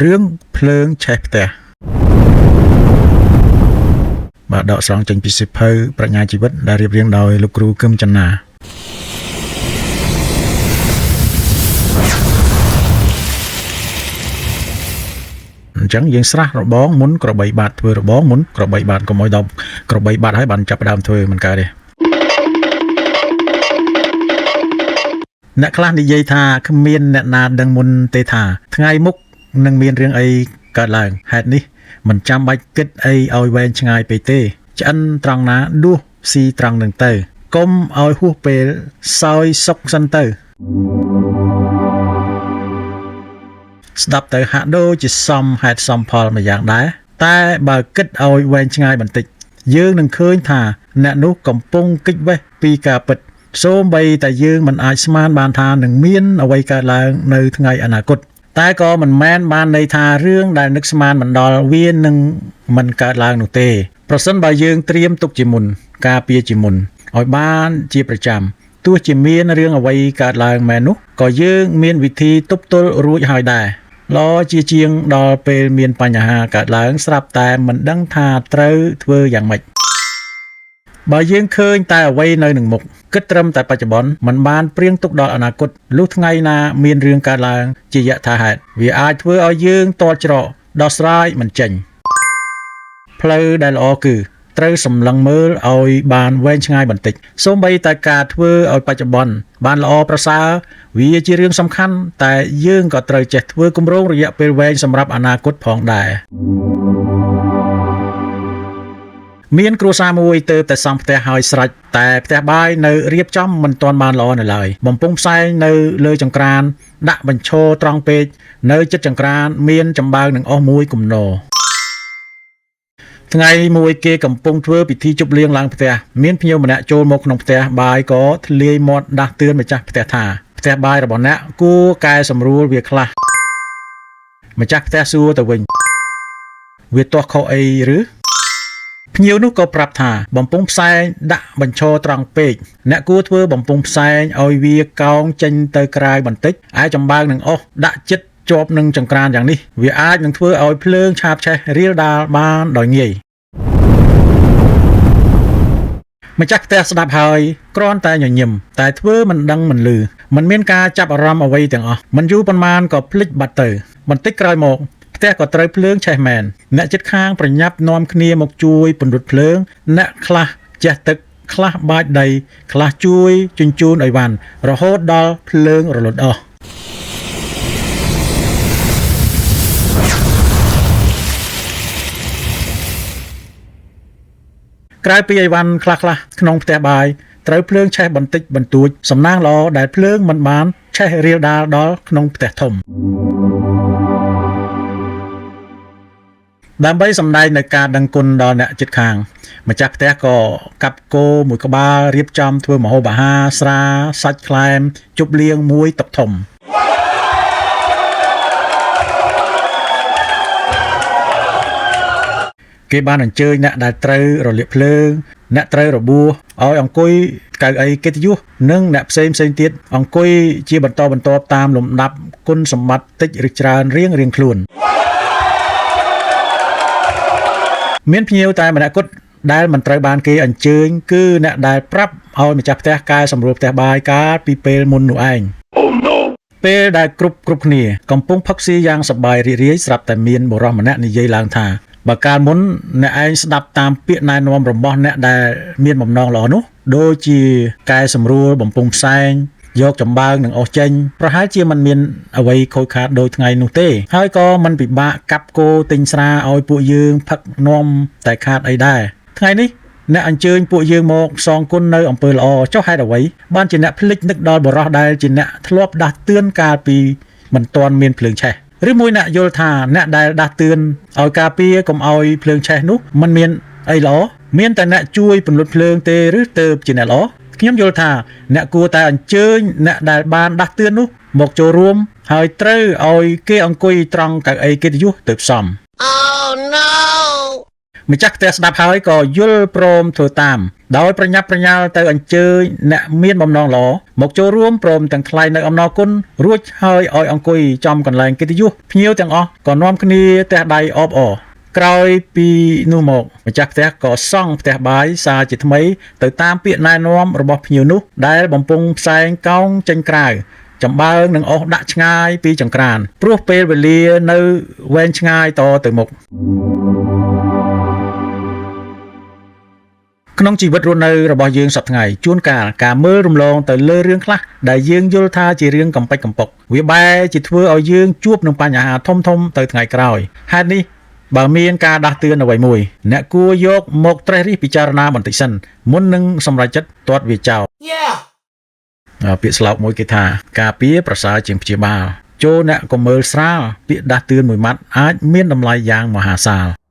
រឿងភ្លើងឆេះផ្ទះបាទដកស្រង់ចេញពីសិភៅប្រាជ្ញាជីវិតដែលរៀបរៀងដោយលោកគ្រូគឹមចន្ទាអញ្ចឹងយើងស្រះរបងមុនក្របីបាត់ធ្វើរបងមុនក្របីបាត់កុំឲ្យដល់ក្របីបាត់ហើយបានចាប់ផ្ដើមធ្វើមិនកើតទេអ្នកខ្លះនិយាយថាគ្មានអ្នកណាដឹងមុនទេថាថ្ងៃមុខនឹងមានរឿងអីកើតឡើងហេតុនេះមិនចាំបាច់គិតអីឲ្យវែងឆ្ងាយពេកទេឆ្អិនត្រង់ណាដួសស៊ីត្រង់នឹងទៅកុំឲ្យហួសពេលសោយសុកសិនទៅស្ដាប់ទៅហាក់ដូចជាសមហេតុសមផលមួយយ៉ាងដែរតែបើគិតឲ្យវែងឆ្ងាយបន្តិចយើងនឹងឃើញថាអ្នកនោះកំពុងគេចវេះពីការពិតសូម្បីតែយើងមិនអាចស្មានបានថានឹងមានអ្វីកើតឡើងនៅថ្ងៃអនាគតតែក៏មិនមែនបានន័យថារឿងដែលនឹកស្មានមិនដល់វានឹងមិនកើតឡើងនោះទេប្រសិនបើយើងត្រៀមទុកជាមុនការពារជាមុនឲ្យបានជាប្រចាំទោះជាមានរឿងអ្វីកើតឡើងមែននោះក៏យើងមានវិធីទប់ទល់រួចហើយដែរល្អជាជាងដល់ពេលមានបញ្ហាកើតឡើងស្រាប់តែមិនដឹងថាត្រូវធ្វើយ៉ាងម៉េចបើយើងឃើញតែអ្វីនៅនឹងមុខគិតត្រឹមតែបច្ចុប្បន្នមិនបានព្រៀងទុកដល់អនាគតលុះថ្ងៃណាមានរឿងកើតឡើងជាយថាហេតុវាអាចធ្វើឲ្យយើងទាល់ច្រកដោះស្រាយមិនចេញផ្លូវដែលល្អគឺត្រូវសម្លឹងមើលឲ្យបានវែងឆ្ងាយបន្តិចសូម្បីតែការធ្វើឲ្យបច្ចុប្បន្នបានល្អប្រសើរវាជារឿងសំខាន់តែយើងក៏ត្រូវចេះធ្វើគម្រោងរយៈពេលវែងសម្រាប់អនាគតផងដែរមានគ្រួសារមួយទើបតែសង់ផ្ទះហើយស្រេចតែផ្ទះបាយនៅរៀបចំមិនទាន់បានល្អនៅឡើយបំពង់ផ្សែងនៅលើចង្ក្រានដាក់បញ្ឈរត្រង់ពេកនៅជិតចង្ក្រានមានចំបើងនឹងអស់មួយគំនរថ្ងៃមួយគេកំពុងធ្វើពិធីជប់លៀងឡើងផ្ទះមានភ្ញៀវម្នាក់ចូលមកក្នុងផ្ទះបាយក៏ធ្លាយមាត់ដាស់តឿនម្ចាស់ផ្ទះថាផ្ទះបាយរបស់អ្នកគួរកែសម្រួលវាខ្លះម្ចាស់ផ្ទះសួរទៅវិញវាទាស់ខុសអីឬភ្ញៀវនោះក៏ប្រាប់ថាបំពង់ផ្សែងដាក់បញ្ឈរត្រង់ពេកអ្នកគួរធ្វើបំពង់ផ្សែងឲ្យវាកោងចេញទៅក្រៅបន្តិចឯចំបើងនឹងអស់ដាក់ចិត្តជាប់នឹងចង្ក្រានយ៉ាងនេះវាអាចនឹងធ្វើឲ្យភ្លើងឆាបឆេះរាលដាលបានដោយងាយម្ចាស់ផ្ទះស្ដាប់ហើយគ្រាន់តែញញឹមតែធ្វើមិនដឹងមិនឮមិនមានការចាប់អារម្មណ៍អ្វីទាំងអស់មិនយូរប៉ុន្មានក៏ភ្លេចបាត់ទៅបន្តិចក្រោយមកផ្ទះក៏ត្រូវភ្លើងឆេះមែនអ្នកជិតខាងប្រញាប់នាំគ្នាមកជួយពន្លត់ភ្លើងអ្នកខ្លះជះទឹកខ្លះបាចដីខ្លះជួយជញ្ជូនអីវ៉ាន់រហូតដល់ភ្លើងរលត់អស់ក្រៅពីអីវ៉ាន់ខ្លះៗក្នុងផ្ទះបាយត្រូវភ្លើងឆេះបន្តិចបន្តួចសំណាងល្អដែលភ្លើងមិនបានឆេះរាលដាលដល់ក្នុងផ្ទះធំដើម្បីសម្ដែងនៅការដឹងគុណដល់អ្នកជិតខាងម្ចាស់ផ្ទះក៏កាប់គោមួយក្បាលរៀបចំធ្វើម្ហូបអាហារស្រាសាច់ក្លែមជប់លៀងមួយតុធំគេបានអញ្ជើញអ្នកដែលត្រូវរលាកភ្លើងអ្នកត្រូវរបួសឲ្យអង្គុយកៅអីកិត្តិយសនិងអ្នកផ្សេងទៀតអង្គុយជាបន្តបន្ទាប់តាមលំដាប់គុណសម្បត្តិតិចឬច្រើនរៀងៗខ្លួនមានភ្ញៀវតែម្នាក់គត់ដែលមិនត្រូវបានគេអញ្ជើញគឺអ្នកដែលប្រាប់ឲ្យម្ចាស់ផ្ទះកែសម្រួលផ្ទះបាយកាលពីពេលមុននោះឯង Oh no ពេលដែលគ្រប់គ្នាកំពុងផឹកស៊ីយ៉ាងសប្បាយរីករាយស្រាប់តែមានបុរសម្នាក់និយាយឡើងថាបើកាលមុនអ្នកឯងស្ដាប់តាមពាក្យណែនាំរបស់អ្នកដែលមានបំណងល្អនោះដូចជាកែសម្រួលបំពង់ផ្សែងយកចំបើងនឹងអស់ចេញប្រហែលជាមិនមានអ្វីខូចខាតដូចថ្ងៃនោះទេហើយក៏មិនពិបាកកាប់គោទិញស្រាឲ្យពួកយើងផឹកនាំតែខាតអីដែរថ្ងៃនេះអ្នកអញ្ជើញពួកយើងមកសងគុណនៅអំពើល្អចុះហេតុអ្វីបានជាអ្នកភ្លេចនឹកដល់បុរសដែលជាអ្នកធ្លាប់ដាស់តឿនកាលពីមិនទាន់មានភ្លើងឆេះឬមួយអ្នកយល់ថាអ្នកដែលដាស់តឿនឲ្យការពារកុំឲ្យភ្លើងឆេះនោះមិនមានអីល្អមានតែអ្នកជួយពន្លត់ភ្លើងទេឬទៅជាអ្នកល្អខ្ញុំយល់ថាអ្នកគួរតែអញ្ជើញអ្នកដែលបានដាស់តឿននោះមកចូលរួមហើយត្រូវឲ្យគេអង្គុយត្រង់កៅអីកិត្តិយសទៅផ្សំ Oh no ម្ចាស់ផ្ទះស្ដាប់ហើយក៏យល់ព្រមធ្វើតាមដោយប្រញាប់ប្រញាល់ទៅអញ្ជើញអ្នកមានបំណងល្អមកចូលរួមព្រមទាំងថ្លែងនៅអំណរគុណរួចហើយឲ្យអង្គុយចំកន្លែងកិត្តិយសភ្ញៀវទាំងអស់ក៏នាំគ្នាទះដៃអបអរក្រោយពីនោះមកម្ចាស់ផ្ទះក៏សង់ផ្ទះបាយសារជាថ្មីទៅតាមពាក្យណែនាំរបស់ភ្ញៀវនោះដែលបំពង់ផ្សែងកោងចេញក្រៅចំបើងនឹងអស់ដាក់ឆ្ងាយពីចង្ក្រានព្រោះពេលវេលានៅវែងឆ្ងាយតទៅមុខ ក្នុងជីវិតរស់នៅរបស់យើងសប្តាហ៍ថ្ងៃជួនកាលការមើលរំលងទៅលើរឿងខ្លះដែលយើងយល់ថាជារឿងកំប៉ិកកំប៉ុកវាបែរជាធ្វើឲ្យយើងជួបនឹងបញ្ហាធំៗទៅថ្ងៃក្រោយហេតុនេះបើមានការដាស់តឿនអ្វីមួយអ្នកគួរយកមកត្រេះរិះពិចារណាបន្តិចសិនមុននឹងសម្រេចចិត្តទាត់វាចោល Yeah. អ่าពាក្យស្លោកមួយគេថាការពារប្រសើរជាងព្យាបាលចូលអ្នកកុំមើលស្រាលពាក្យដាស់តឿនមួយម៉ាត់អាចមានតម្លៃយ៉ាងមហាសាល។